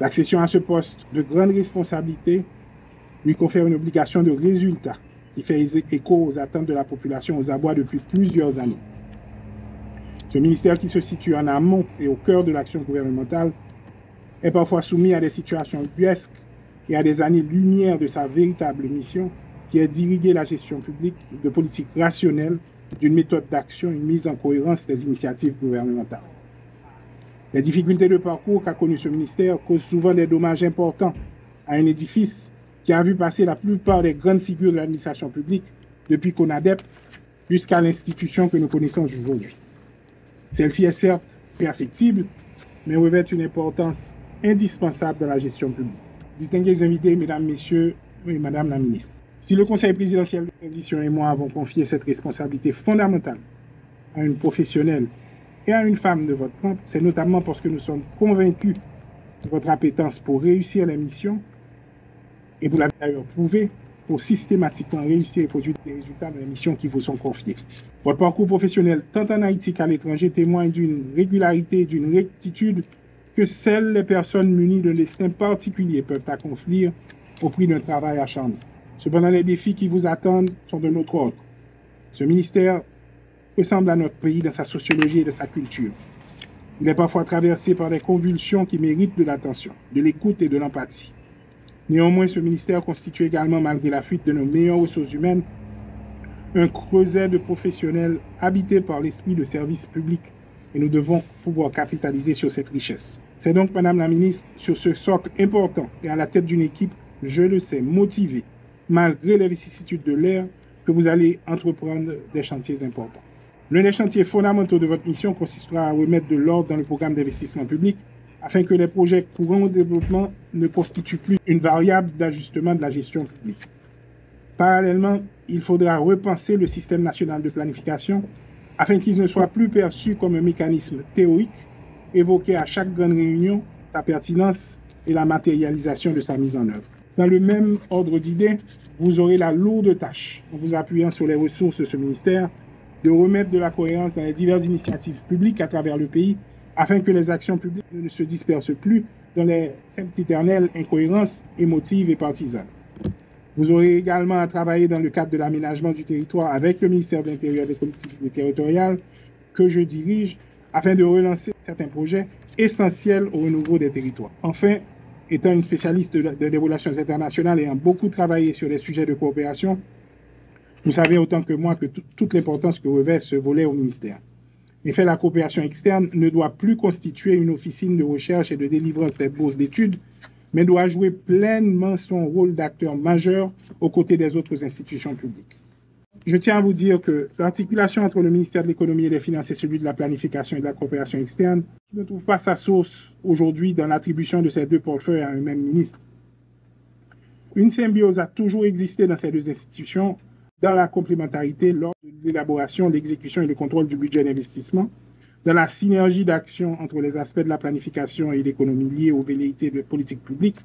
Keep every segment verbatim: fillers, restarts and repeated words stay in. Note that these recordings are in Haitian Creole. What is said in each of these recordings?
L'accession à ce poste de grande responsabilité lui confère une obligation de résultat qui fait écho aux attentes de la population aux abois depuis plusieurs années. Ce ministère qui se situe en amont et au cœur de l'action gouvernementale est parfois soumis à des situations ubuesques et à des années-lumière de sa véritable mission, qui est d'irriguer la gestion publique de politiques rationnelles, d'une méthode d'action, une mise en cohérence des initiatives gouvernementales. Les difficultés de parcours qu'a connues ce ministère causent souvent des dommages importants à un édifice qui a vu passer la plupart des grandes figures de l'administration publique, depuis CONADEP jusqu'à l'institution que nous connaissons aujourd'hui. Celle-ci est certes perfectible, mais revêt une importance indispensable dans la gestion publique. Distingués invités, mesdames, messieurs, oui, madame la ministre. Si le Conseil présidentiel de transition et moi avons confié cette responsabilité fondamentale à une professionnelle et à une femme de votre trempe, c'est notamment parce que nous sommes convaincus de votre appétence pour réussir les missions et vous l'avez d'ailleurs prouvé, pour systématiquement réussir et produire des résultats dans les missions qui vous sont confiées. Votre parcours professionnel, tant en Haïti qu'à l'étranger, témoigne d'une régularité et d'une rectitude que seules les personnes munies d'un destin particulier peuvent accomplir au prix d'un travail acharné. Cependant, les défis qui vous attendent sont d'un autre ordre. Ce ministère ressemble à notre pays dans sa sociologie et dans sa culture. Il est parfois traversé par des convulsions qui méritent de l'attention, de l'écoute et de l'empathie. Néanmoins, ce ministère constitue également, malgré la fuite de nos meilleures ressources humaines, un creuset de professionnels habités par l'esprit de service public et nous devons pouvoir capitaliser sur cette richesse. C'est donc, Madame la Ministre, sur ce socle important et à la tête d'une équipe, je le sais, motivée, malgré les vicissitudes de l'heure, que vous allez entreprendre des chantiers importants. L'un des chantiers fondamentaux de votre mission consistera à remettre de l'ordre dans le programme d'investissement public afin que les projets courants au développement ne constituent plus une variable d'ajustement de la gestion publique. Parallèlement, il faudra repenser le système national de planification afin qu'il ne soit plus perçu comme un mécanisme théorique évoqué à chaque grande réunion, sa pertinence et la matérialisation de sa mise en œuvre. Dans le même ordre d'idées, vous aurez la lourde tâche, en vous appuyant sur les ressources de ce ministère, de remettre de la cohérence dans les diverses initiatives publiques à travers le pays afin que les actions publiques ne se dispersent plus dans les sempiternelles incohérences émotives et partisanes. Vous aurez également à travailler dans le cadre de l'aménagement du territoire avec le ministère de l'Intérieur et des Collectivités territoriales que je dirige afin de relancer certains projets essentiels au renouveau des territoires. Enfin, étant une spécialiste de, de, des relations internationales ayant beaucoup travaillé sur des sujets de coopération, vous savez autant que moi que tout, toute l'importance que revêt ce volet au ministère. En effet, la coopération externe ne doit plus constituer une officine de recherche et de délivrance des bourses d'études, mais doit jouer pleinement son rôle d'acteur majeur aux côtés des autres institutions publiques. Je tiens à vous dire que l'articulation entre le ministère de l'Économie et des Finances et celui de la Planification et de la Coopération externe ne trouve pas sa source aujourd'hui dans l'attribution de ces deux portefeuilles à un même ministre. Une symbiose a toujours existé dans ces deux institutions, dans la complémentarité lors de l'élaboration, l'exécution et le contrôle du budget d'investissement, dans la synergie d'action entre les aspects de la planification et l'économie liés aux velléités de politique publique,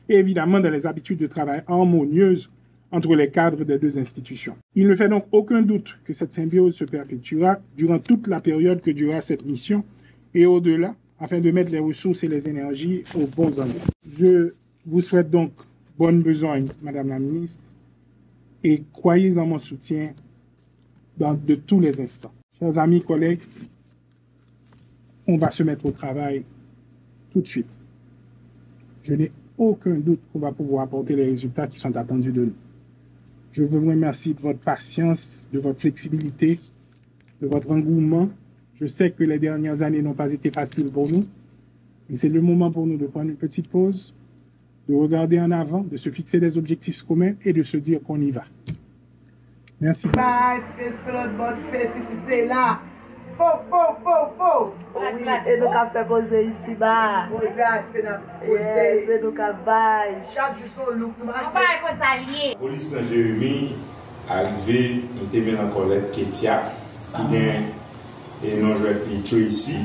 et évidemment dans les habitudes de travail harmonieuses entre les cadres des deux institutions. Il ne fait donc aucun doute que cette symbiose se perpétuera durant toute la période que durera cette mission et au-delà, afin de mettre les ressources et les énergies aux bons endroits. Je vous souhaite donc bonne besogne, Madame la Ministre, et croyez en mon soutien dans, de tous les instants. Chers amis, collègues, on va se mettre au travail tout de suite. Je n'ai aucun doute qu'on va pouvoir apporter les résultats qui sont attendus de nous. Je veux vous remercier de votre patience, de votre flexibilité, de votre engouement. Je sais que les dernières années n'ont pas été faciles pour nous, mais c'est le moment pour nous de prendre une petite pause, de regarder en avant, de se fixer des objectifs communs et de se dire qu'on y va. Merci beaucoup. Ba, se sou lòt bò, se siti, se la. Po, po, po, po. Wi, e nou ka fè koze isi ba. Koze ase n ap koze. Yes, e nou ka bay. Chak jou se yon look nou achte. Bay konsa l ye. Polis nan Jeremi arive mete men nan kòlèt Ketia, ki gen e non jwèt li Tracy,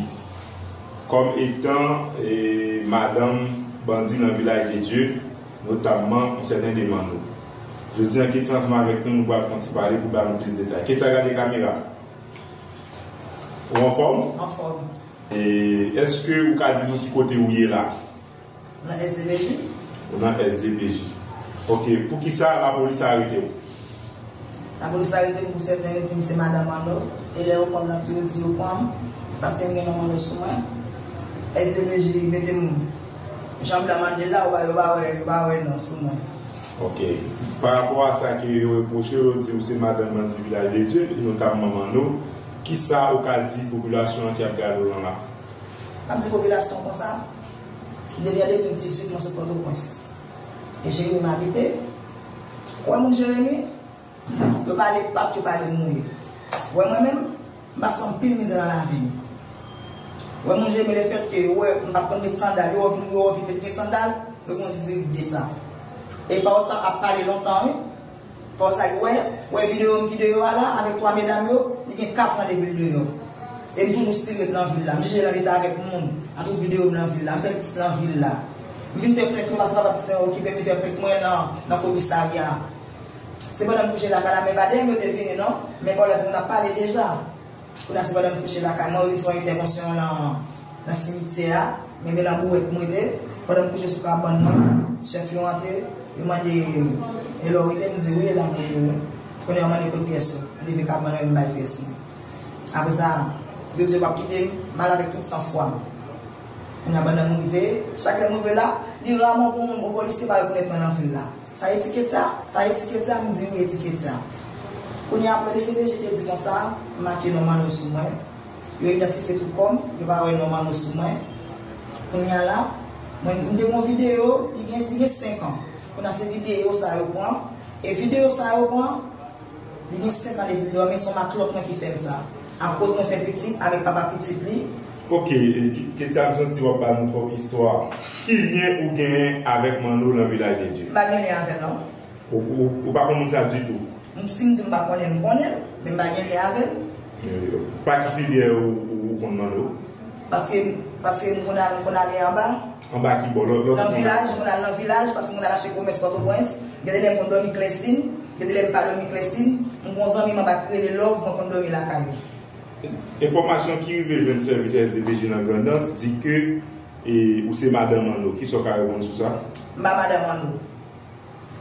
kòm etan e madanm bandi nan Vilaj de Dye, notamman yon sèten Demano. Jodi an, Ketia ansanm avèk nou, nou pral fè yon ti pale pou ba nou plis detay. Ketia, gade kamera. Ou anfòm? Anfòm. E èske ou ka di nou ki kote ou ye la? Nan S D P J. Ou nan S D P J. Ok, poukisa lapolis arete w? Lapolis arete m pou sèten yo di m se madanm Manno. E lè yo pran m nan tou, yo di yo pran m paske m gen non Manno sou mwen. S D P J mete m jan blan mande l la, yo pa, yo pa wè, yo pa wè non sou mwen. Ok. Pa rapò a sa ke yo repwoche w, yo di w se madanm bandi Vilaj de Dye, notamman Manno, kisa ou ka di popilasyon an ki ap gade w lan la? M ap di popilasyon konsa, depi an de mil dizuit, mwen sot Pòtoprens. E Jeremi m abite. Ou wè moun Jeremi, yo pale pap, yo pale mouye. Ou wè mwen menm, m pase anpil mizè nan lavi m. Ou wè moun Jeremi, lefètke yo wè m pa t konn met sandal, yo wè vin, yo wè vin met gen sandal, yo gen yon zizirit de sa. E pawòl sa ap pale lontan, wi. Pawòl sa, ou wè, ou wè videyo m ki deyò a la, avèk twa medam yo, li gen katran depi l deyò. E m toujou still ret nan vil la. M jije nan leta avèk moun, nan tout videyo m nan vil la. M fè pitit nan vil la. M vin fè plent mwen paske papa pitit mwen okipe m, vin fè plent mwen nan, nan komisarya. Se pandan m kouche lakay la, men pa dèyè m yo te vini non, men pawòl la te konn ap pale deja. Kounye a se pandan m kouche lakay mwen, yo vin fè yon entèvansyon nan, nan simityè a, men, men lanbourèt m rete. Pandan m kouche sou kabann mwen, chèf yo antre, yo mande, e la w rete? M di wi, e la m rete wi. Kounye a yo mande kote pyès yo. M leve kabann mwen, m bay pyès mwen. Apre sa, yo di yo p ap kite m, m al avèk tout sanfwa m. Kounye a pandan m rive, chak lè m rive la, li raman pou yon polisye pa rekonèt mwen nan vil la. Sa etiket sa? Sa etiket sa? M di wi, etiket sa. Kounye a, apre D C P J te di konsa, m make non Manno sou mwen. Yo idantifye tout kò m, yo pa wè non Manno sou mwen. Kounye a la, mwen, m te gen yon videyo, li gen, li gen senk an. Kounye a se videyo sa yo pran. E videyo sa yo pran, li gen senk an depi l dòmi, se yon matlòt mwen ki fè m sa. Akoz mwen fè pitit avèk papa pitit li. Ok, e, Ke-, Ketia, m santi w ap ba nou twòp istwa. Ki lyen ou genyen avèk Manno nan Vilaj de Dye? M pa gen lyen avè l non. Ou, ou, ou pa konn moun sa ditou? M, si m di m pa konnen l, m konnen l, men m pa gen lyen avè l. E, pa ki filyè ou, ou, ou konn Manno? Paske, paske m konn al, m konn ale anba. Anba ki bò? Lòt, lòt. Nan vilaj, m konn al nan vilaj, paske m konn al achte komès Pòtoprens. Gen de lè m konn dòmi Klèsin, gen de lè m pa dòmi Klèsin. M gon zanmi m anba ki rele Love, mwen konn dòmi lakay li. Enfòmasyon ki rive jwenn sèvis S D P J nan Grandans di ke, e, ou se madanm Manno. Kisa w ka reponn sou sa? M pa madanm Manno.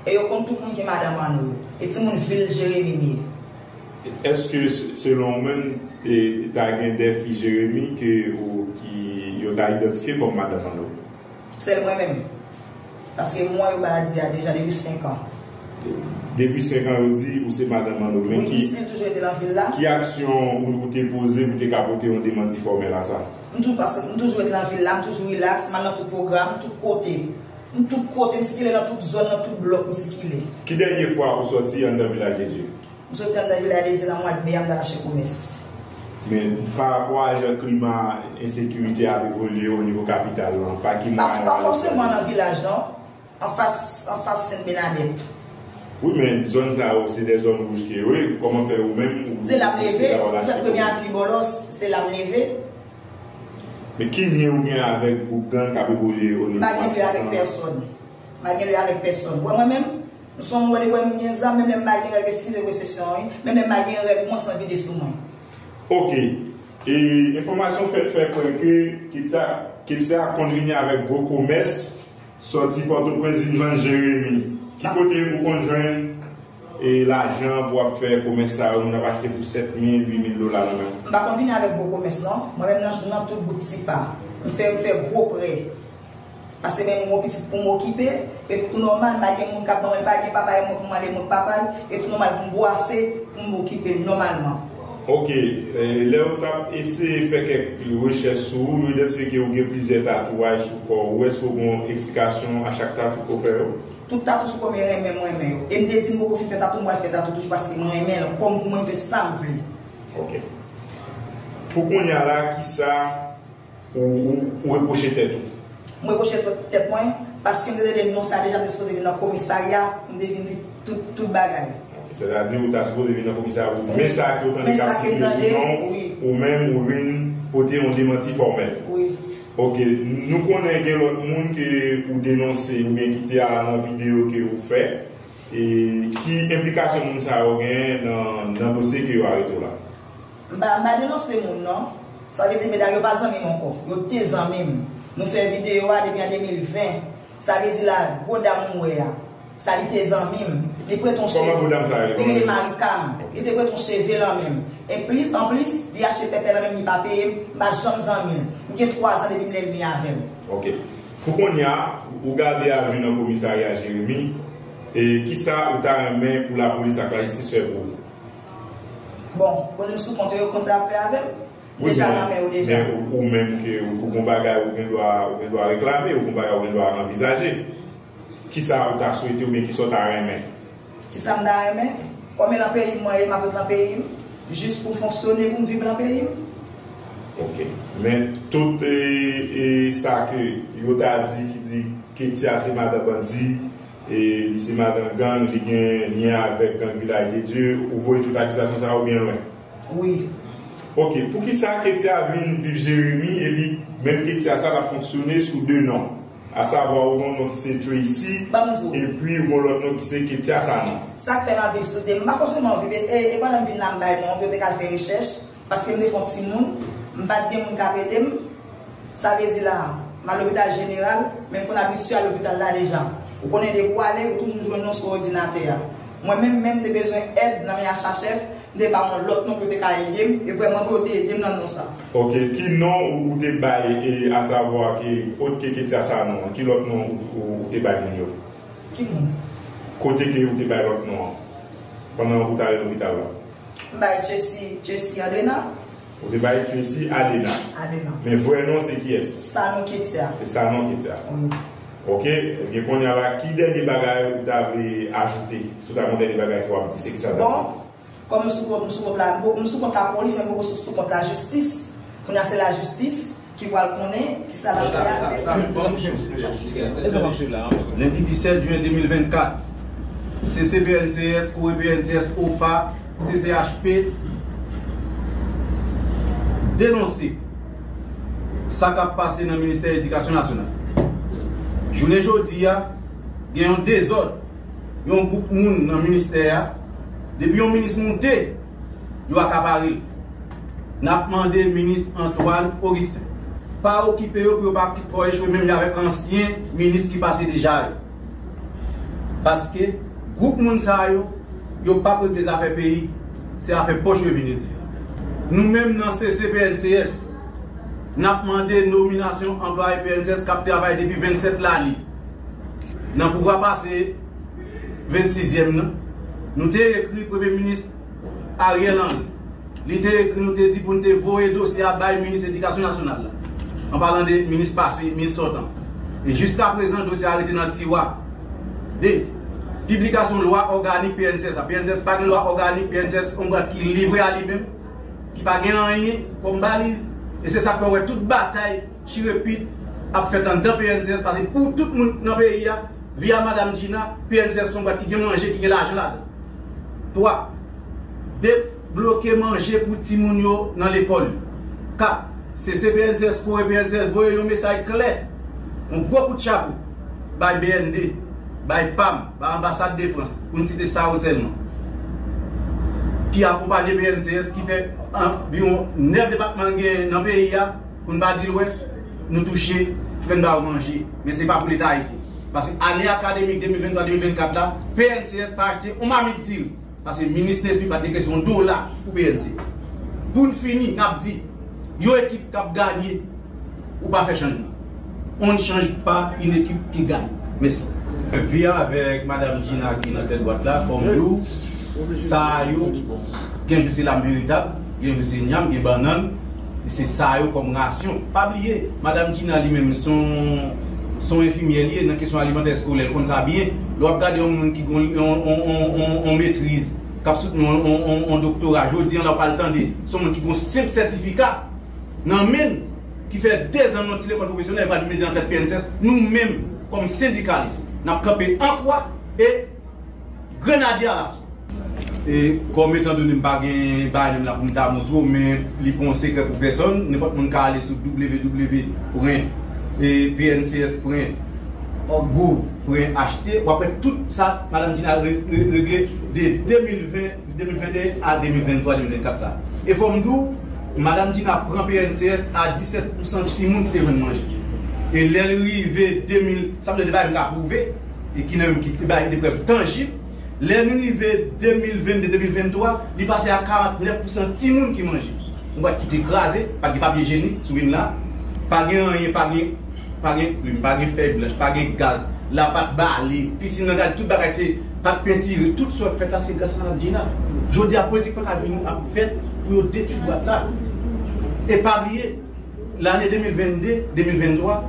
E yo konn tout moun ki madanm Manno yo. E timoun vil Jeremi m ye. Èske, se-, selon ou menm, e, ta gen de fi Jeremi ke ou, ki yo ta idantifye kòm madanm Manno? Sèl mwen menm. Paske m wè yo ba di a deja depi senk an. Depi senk an yo di ou se madanm Manno, men wi, ki, m still toujou rete nan vil la. Ki aksyon ou, ou te poze pou te ka pote yon demanti fòmèl a sa? M tou-, paske m toujou rete nan vil la, m toujou rilaks, m al nan tout pwogram, tout kote. M tout kote, m sikile nan tout zòn, nan tout blòk, m sikile. Ki dènye fwa ou sòti anndan Vilaj de Dye? M soti anndan Vilaj de Dye nan mwa d me a, m t al achte komès. Men, pa rapò a jan klima ensekirite a ap evolye o nivo kapital lan, pa ki mwayen w ale? Pa fòseman nan vilaj, non. Anfas, anfas Sent Benadèt. Wi, men zòn sa yo, se de zòn wouj ke yo ye. Kòman fè ou menm, ou... Se la m leve. M fèt Premye Avni Bòlòs, se la m leve. Men ki lyen ou gen avèk gwoup gang k ap evolye o nivo... M pa gen lyen avèk pèsòn. M pa gen lyen avèk pèsòn. Ou wè mwen menm, m se yon moun, ou wè depi m gen zam, menm lè m pa gen règ, eskize pou eksepsyon an, wi. Menm lè m pa gen règ, mwen san vide sou mwen. Ok. E enfòmasyon fè, fè kwè ke Ketia, Ketia konn vini avèk gwo komès, sòti Pòtoprens vin vann Jeremi. Ki kote ou konn jwenn, e, lajan pou w ap fè komès sa yo, moun ap achte pou sèt mil, uit mil dola nan men w? M pa konn vini avèk gwo komès, non. Mwen menm nan, nan tout bout Tipa. M fè, m fè gwo prè. Paske menm m gon pitit pou m okipe, e tou nòmal, m pa gen moun k ap ban mwen, m pa gen papa, e mwen pou m ale mwen k papa l, e tou nòmal pou m bwase, pou m okipe l nòmalman. Ok, e, lè w t ap eseye fè kèk rechèch sou ou, yo idantifye ke ou gen plizyè tatouaj sou kò ou. Èske w gen yon eksplikasyon a chak tatou ke w fè yo? Tout tatou sou kò m yo renmen, m renmen yo. E m te di m poko fin fè tatou, m pral fè tatou toujou paske m renmen l. Kò m pou mwen, m fè sa m vle. Ok. Pou kounye a la, kisa ou, ou, ou repwoche tèt ou? M repwoche tèt mwen, paske m te tande non sa deja, m te sipoze vin nan komisarya, m te vin di tout, tout bagay. Ok, sètadi ou ta sipoze vin nan komisarya pou di, men sa ke w tande k ap sikile sou non w, ou menm ou vin pote yon demanti fòmèl. Wi. Ok, nou konnen gen lòt moun ke ou denonse oubyen ki te al nan videyo ke ou fè. E ki enplikasyon moun sa yo genyen nan, nan dosye ke yo arete w la? M pa, m pa denonse moun non. Sa vle di medam yo pa zanmi m ankò. Yo te zanmi m. Nou fè videyo a depi an de mil ven. Sa vle di la, gwo dam ou wè a, sa li te zanmi m. Li prete yon cheve. Kòman gwo dam sa rele? Li rele Marika m. Li te prete yon cheve lan men m. E plis, anplis, li achte pèpè lan men m, li pa peye m, m pa janm zanmi l. M gen twa zan depi m lènmi avè l. Ok. Pou kounye a, ou gade a vi nan komisarya Jeremi, e kisa ou ta renmen pou lapolis ak lajistis fè pou ou? Bon, kote m sou kont yo, yo konn sa y ap fè avè m. Wi, deja men, nan men yo deja. Men ou, ou menm ke ou, ou gon bagay ou gen dwa, ou gen dwa reklame, ou gon bagay ou gen dwa anvizaje. Kisa ou ta swete oubyen kisa ou ta renmen? Kisa m ta renmen? Kòm e lan peyi m mwen ye, m ap ret lan peyi m, jis pou m fonksyone, pou m viv lan peyi m. Ok. Men tout e, e sa ke yo ta di ki di Ketia se madan bandi, e li se madan gang, li gen lyen avèk gang Vilaj de Dye, ou voye tout akizasyon sa yo byen lwen? Wi. Ok, poukisa Ketia vin viv Jeremi epi menm Ketia sa l ap fonksyone sou de non? Asavwa, ou gon non ki se Tracy, epi ou gon lòt non ki se Ketia Sanon. Sa k fè m ap viv sou de, m pa fòseman viv, e, e, e pandan m vin la, m bay non, pou yo te ka al fè rechèch, paske m te fè yon timoun, m pa t gen moun k ap ede m. Sa vle di la, m al lopital jeneral, men m konn abitye al lopital la deja. Ou konnen depi w ale, ou toujou jwenn non sou òdinatè a. Mwen menm, menm m te bezwen èd nan men H H F, m te ba yon lòt non pou yo te ka ede m, e vrèman vre yo te ede m nan non sa. Ok, ki non ou, ou te bay, e, asavwa ke, ot ke Ketia Sanon an, ki lòt non ou, ou, ou te bay moun yo? Ki moun? Kote ke ou te bay lòt non an, pandan ou t ale lopital la? M bay Tracy, Tracy Adena. Ou te bay Tracy Adena. Adena. Men vrè non se kiyès? Sanon Ketia. Se Sanon Ketia. Wi. Ok, ebyen kounye a la, ki dènye bagay ou ta vle ajoute? Si w ta gen yon dènye bagay ke w ap di, se kisa l ta ye? Bon, kòm m sou kont, m sou kont la, m sou kont lapolis, men m poko sou, sou kont lajistis. Kounye a se lajistis ki pral konnen kisa l ap fè avè. Lendi disèt jen de mil vennkat, C C P N C S, Kore P N C S, O P A, C C H P denonse sa k ap pase nan Ministè Edikasyon Nasyonal. Jounen jodi a, gen yon dezòd, yon gwoup moun nan ministè a, depi yon minis moute, yo akapare l. N ap mande minis Antoine Augustin pa okipe yo pou yo pa kit fè yo echwe menm jan avèk ansyen minis ki pase deja yo. Paske gwoup moun sa yo, yo p ap regle zafè peyi, se afè pòch yo vin regle. Nou menm nan C C P N C S, n ap mande nominasyon anplwaye P N C S k ap travay depi vennsèt lane nan pouvwa pase vennsizyèm nan. Nou te ekri Premye Minis Ariel Henry. Li te ekri nou, te di pou n te voye dosye a bay Minis Edikasyon Nasyonal la. An palan de minis pase, minis sòtan. E jiskaprezan, dosye a rete nan tiwa. De, piblikasyon lwa òganik P N C S la. P N C S pa gen lwa òganik, P N C S se yon bwat ki livre a li menm, ki pa gen anyen kòm baliz. E se sa k fè w wè tout batay chire pit ap fèt anndan P N C S, paske pou tout moun nan peyi a, via Madam Gina, P N C S se yon bwat ki gen manje, ki gen lajan ladan. Twa, debloke manje pou timoun yo nan lekòl yo. Kat, C C P N C S, Kore P N C S voye yon mesaj klè, yon gwo kout chapo bay B N D, bay pam, bay Anbasad de Frans, pou n site sa yo sèlman, ki akonpanye P N C S, ki fè anviwon nèf depatman gen nan peyi a, pou n pa di Lwès, nou touche, ki fè n ba yo manje. Men se pa pou Leta ayisyen. Paske ane akademik de mil venntwa de mil vennkat la, P N C S pa achte yon mamit diri. Paske minis Nesmy pa t dekese yon dola pou P N C S. Pou n fini, n ap di, yon ekip k ap ganye, ou pa fè chanjman. On ne change pas une équipe qui gagne. Mèsi. Via avèk Madam Gina ki nan tèt bwat la, fò m di w, sa yo, gen jou se lam veritab, gen jou se nyam, gen bannann, e se sa yo kòm rasyon. Pa bliye, Madam Gina li menm, se yon, se yon enfimyè li ye nan kesyon alimantè eskolè, l konn sa byen. Lè w ap gade yon moun ki gon yon, yon, yon, yon, yon metriz, k ap soutni yon, yon, yon, yon doktora, jodi an la w pral tande, se yon moun ki gon senp sètifika nan men l, ki fè dezan nan yon ti lekòl pwofesyonèl, pral mete nan tèt P N C S, nou menm, kòm sendikalis, n ap kanpe an kwa e grenadye alaso. E kòm etan done m pa gen bagay menm la pou m ta montre w, men li pa yon sekrè pou pèsonn, nenpòt moun ka ale sou W W W pwen P N C S pwen gouv pwen H T, w ap wè tout sa Madam Gina re-, re-, regle de de mil ven de mil venteyen a de mil venntwa, de mil vennkat sa. E fò m di w, Madam Gina pran P N C S a disèt pousan timoun ki te jwenn manje. E lè l rive de mil, sa vle di bagay m ka pwouve, e ki nan menm ki bay de prèv tanjib. Lè n rive de mil vennde, de mil venntwa, li pase a karantnèf pousan timoun ki manje. Yon bwat ki te kraze, pa t gen papye jenik sou vin la, pa gen anyen, pa gen, pa gen plim, pa gen fèy blanch, pa gen gaz, lapat bale, pisin nan gade, tout bagay te, pa t pentire, tout sa w ap fèt la, se gras a Madam Gina. Jodi a, politik pa ka vin ap fèt pou yo detwi bwat la. E pa bliye, lane de mil vennde, de mil venntwa,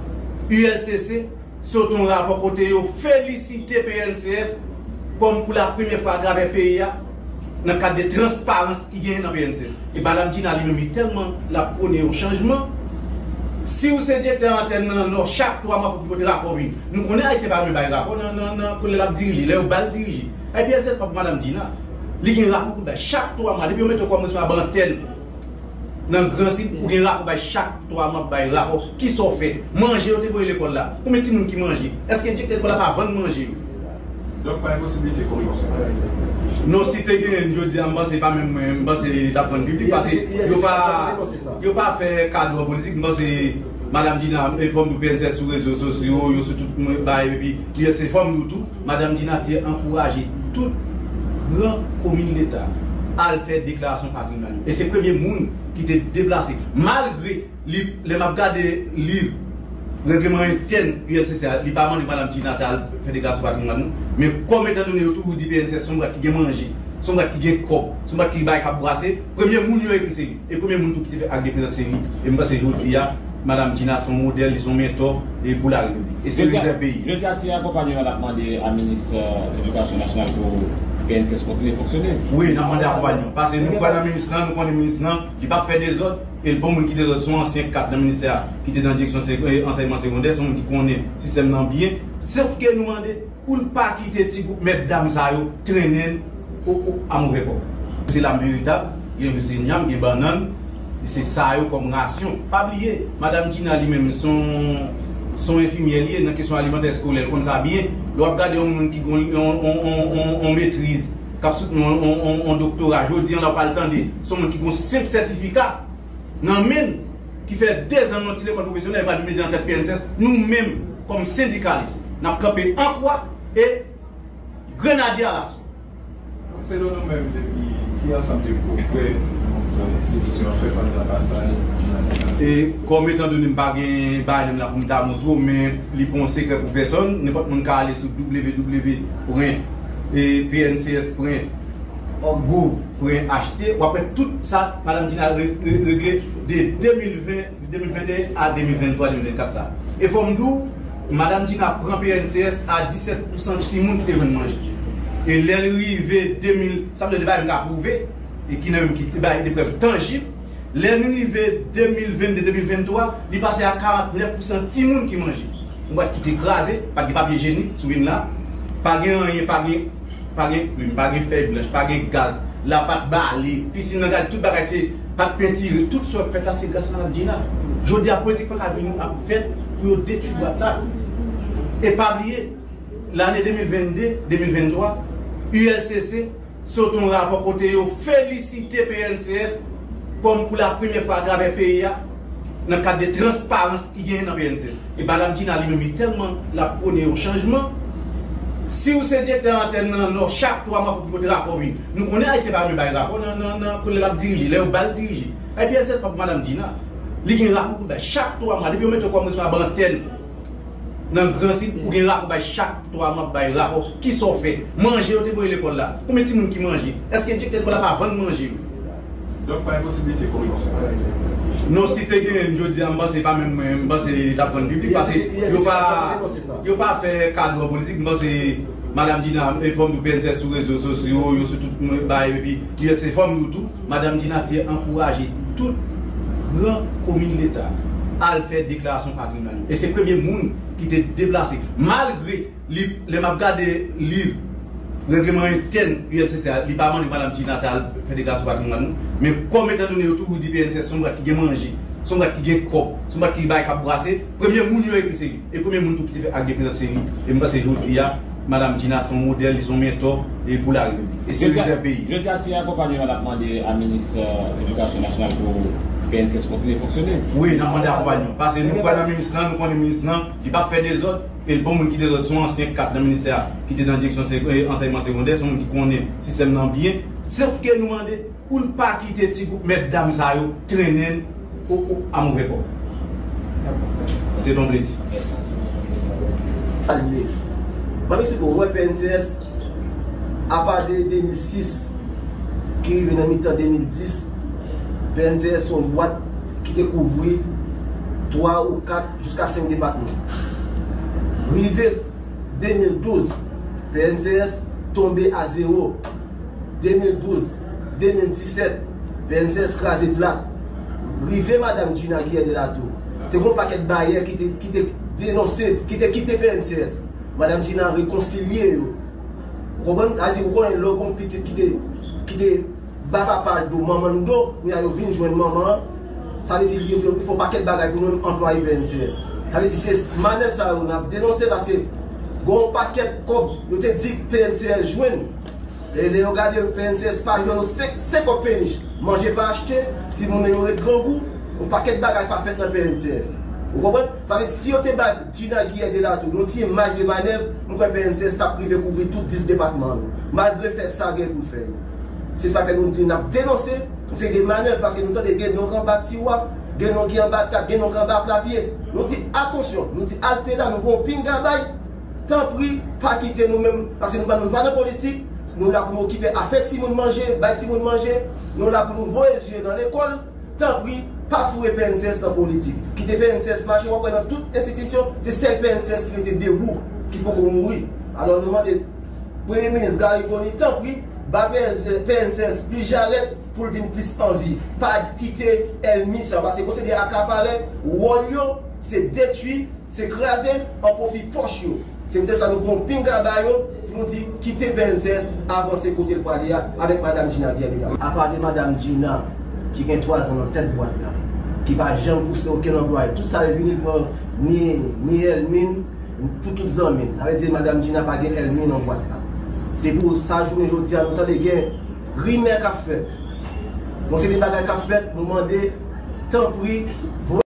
U L C C sot yon rapò kote yo felisite P N C S kòm pou la premyè fwa atravè peyi a nan kad de transparans ki genyen nan P N C S. E Madam Gina li menm li tèlman l ap pwone yon chanjman. Si w se direktè antèn nan Nò, chak twa mwa fòk yon rapò vin. Nou konnen Ayisyen pa renmen bay rapò nan, nan, nan, kote l ap dirije, lè yo ba l dirije. Ay P N C S pa pou Madam Gina. Li gen rapò pou bay chak twa mwa. Depi yo mete w kòm responsab antèn nan Gran Sid, ou gen rapò bay chak twa mwa, bay rapò. Kisa w fè? Manje yo te voye lekòl la. Konbyen timoun ki manje? Èske direktè lekòl la pa vann manje yo? Donk, pa gen posiblite koreksyon. Non, si te genyen, jodi a, m panse pa menm mwen, m panse li t ap vann piblik, paske yo pa, yo pa fè kado an politik. M panse Madam Gina, e fò m di w, P N C S sou rezo sosyo, yo sou tout bagay, epi se fò m di w tou, Madam Gina te ankouraje tout gran komin Leta al fè deklarasyon patrimwàn yo. E se premye moun ki te deplase. Malgre li, lè m ap gade liv règleman entèn U L C C a, li pa mande Madam Gina ta al fè deklarasyon patrimwàn, non. Men kòm etandone yo toujou di P N C S se yon bwat ki gen manje, se yon bwat ki gen kòb, se yon bwat ki bay k ap brase, premye moun yo ekri se li. E premye moun tou ki te fè ak de prezans se li. E m panse jodi a, Madam Gina se yon modèl, li se yon mentò, e pou larepiblik. E se rezèv peyi. Jodi a, se akonpanyman n ap mande a minis, euh, edikasyon nasyonal pou P N C S kontinye fonksyone. Wi, n ap mande akonpanyman. Paske nou kwè nan minis lan, nou konnen minis lan, li p ap fè dezòd, e l pa yon moun ki dezòd, se yon ansyen kad nan ministè a, ki te nan direksyon seg-, e, ansèyman segondè, se yon moun ki konnen sistèm nan byen. Sòf ke nou mande, pou l pa kite ti gwoup mèt dam sa yo trennen l o, o, a movè kò. Se lam veritab, gen jou se nyanm, gen bannann, e se sa yo kòm rasyon. Pa bliye, Madam Gina li menm, se yon, se yon enfimyè li ye nan kesyon alimantè eskolè, l konn sa byen. Lè w ap gade yon moun ki gen yon, yon, yon, yon, yon metriz, k ap soutni yon, yon, yon, yon doktora, jodi a la w pral tande, se yon moun ki gen yon senp sètifika nan men l, ki fè dezan nan yon ti lekòl pwofesyonèl, e pral vin mete nan tèt P N C S, nou menm, kòm sendikalis, n ap kanpe an kwa e grenadye alaso. Selon nou menm, depi ki ansanm de pwogrè enstitisyon an fè pandan pasaj? E kòm etandone m pa gen bagay nan men la pou m ta montre w, men li pa yon sekrè pou pèsòn, nenpòt moun ka ale sou W W W pwen P N C S pwen gouv pwen H T, w ap wè tout sa Madam Gina re-, re-, regle de de mil ven, de mil venteyen a de mil venntwa, de mil vennkat sa. E fò m di w, Madam Gina pran P N C S a disèt pousan timoun ki te jwenn manje. E lè l rive de mil, sa vle di bagay m ka pwouve, e ki nan menm ki bay de prèv tanjib, lè n rive de mil vennde, de mil venntwa, li pase a karantnèf pousan timoun ki manje. Yon bwat ki te kraze, pa t gen papye jenik sou vin la, pa gen anyen, pa gen, pa gen plim, pa gen fèy blanch, pa gen gaz, lapat bale, pisin nan gade, tout bagay te, pa t pentire, tout sa w ap fèt la, se gras a Madam Gina. Jodi a, politik pa ka vin ap fèt pou yo detwi bwat la. E pa bliye, lane de mil vennde, de mil venntwa, U L C C sot yon rapò kote yo felisite P N C S kòm pou la premyè fwa atravè peyi a, nan kad de transparans ki genyen nan P N C S. E Madam Gina li menm, li tèlman l ap pwone yon chanjman. Si w se direktè antèn nan Nò, chak twa mwa fòk yon rapò vin. Nou konnen Ayisyen pa renmen bay rapò nan, nan, nan, kote l ap dirije, lè yo ba l dirije. Ay P N C S pa pou Madam Gina. Li gen rapò pou bay chak twa mwa. Depi yo mete w kòm responsab antèn nan Gran Sid, ou gen rapò bay chak twa mwa, bay rapò. Kisa w fè? Manje yo te voye lekòl la. Konbyen timoun ki manje? Èske direktè lekòl la pa vann manje yo? Donk, pa gen posiblite koreksyon. Non, si te genyen, jodi a, m panse pa menm mwen, m panse li t ap vann piblik, paske yo pa, yo pa fè kado an politik, m panse Madam Gina, e fò m di w, P N C S sou rezo sosyo, yo sou tout bagay, epi se fò m di w tou, Madam Gina te ankouraje tout gran komin Leta al fè deklarasyon patrimwàn yo. E se premye moun ki te deplase. Malgre li, lè m ap gade liv règleman entèn U L C C a, li pa mande Madam Gina ta al fè deklarasyon patrimwàn, non. Men kòm etandone yo toujou di P N C S se yon bwat ki gen manje, se yon bwat ki gen kòb, se yon bwat ki bay k ap brase, premye moun yo ekri se li. E premye moun tou ki te fè ak de prezans se li. E m panse jodi a, Madam Gina se yon modèl, li se yon mentò, e pou larepiblik. E se rezèv peyi. Jodi a, se akonpanyman n ap mande a minis, euh, edikasyon nasyonal pou P N C S kontinye fonksyone. Wi, n ap mande akonpayman. Paske nou kwè nan minis lan, nou konnen minis lan, li p ap fè dezòd. E l pa yon moun ki dezòd, se yon ansyen kad nan ministè a, ki te nan direksyon seg-, eh, ansèyman segondè, se yon moun ki konnen sistèm nan byen. Sòf ke nou mande pou l pa kite ti gwoup mèt dam sa yo trennen l o, o, a move pò. Se yon plezi. Alye. Mwen eksplike w, wè P N C S, apa de de mil sis, ki rive nan mitan de mil dis, P N C S se yon bwat ki te kouvri twa ou kat jiska senk depatman. Rive de mil douz, P N C S tonbe a zewo. De mil douz, de mil disèt, P N C S kraze plat. Rive madanm Gina Guillet de Latour, te gen yon pakèt bayè ki te, ki te denonse, ki te kite P N C S. Madanm Gina rekonsilye yo. Ou konprann? Sa di, ou konnen lè w gen yon pitit ki te, ki te ba papa l do, manman l do, kounye a yo vin jwenn manman an. Sa vle di, yo, yo fè yon pakèt bagay pou nou anplwaye P N C S. Sa vle di, se manèv sa yo n ap denonse paske gen yon pakèt kòb yo te di P N C S jwenn. E lè yo gade, P N C S pa jwenn yon senk, senk kòb penich. Manje pa achte, timoun yo ret grangou, yon pakèt bagay pa fèt nan P N C S. Ou konprann? Sa vle di, si yo te bay Gina Guillet de Latour yon ti maj de manèv, m kwè P N C S t ap rive kouvri tout dis depatman yo, malgre fè sa gen pou l fè yo. Se sa fè nou di n ap denonse yon seri de manèv, paske nou tande gen nonm k anba tiwa, gen nonm ki anba tab, gen nonm k anba pla pye. Nou di, atansyon, nou di, halte la, nou voye yon pinga bay, tanpri, pa kite nou menm, paske nou pa, nou pa nan politik, nou la pou nou okipe afè timoun manje, bay timoun manje, nou la pou nou voye zye nan lekòl. Tanpri, pa foure P N C S nan politik. Kite P N C S mache, w ap wè nan tout enstitisyon, se sèl P N C S ki rete debou, ki poko mouri. Alò, nou mande Premye Minis Garry Conille, tanpri, ba P N C S plis jarèt pou l vin plis an vi. Pa kite ènmi sa yo, paske konsidere akapalè, wòl yo, se detwi, se kraze an pwofi pòch yo. Se poutèt sa nou fè yon pinga ba yo pou nou di kite P N C S avanse kote l prale a avèk madanm Gina Guillet de Latour. Apa de madanm Gina ki gen twazan nan tèt bwat la, ki pa janm pouse okenn anplwaye. Tout sa l vini pran ni, ni ènmi l pou tout zanmi l. Sa vle di madanm Gina pa gen ènmi nan bwat la. Se pou sa jounen jodi a nou tande gen rimè k ap fèt. Yon seri de bagay k ap fèt, nou mande, tanpri,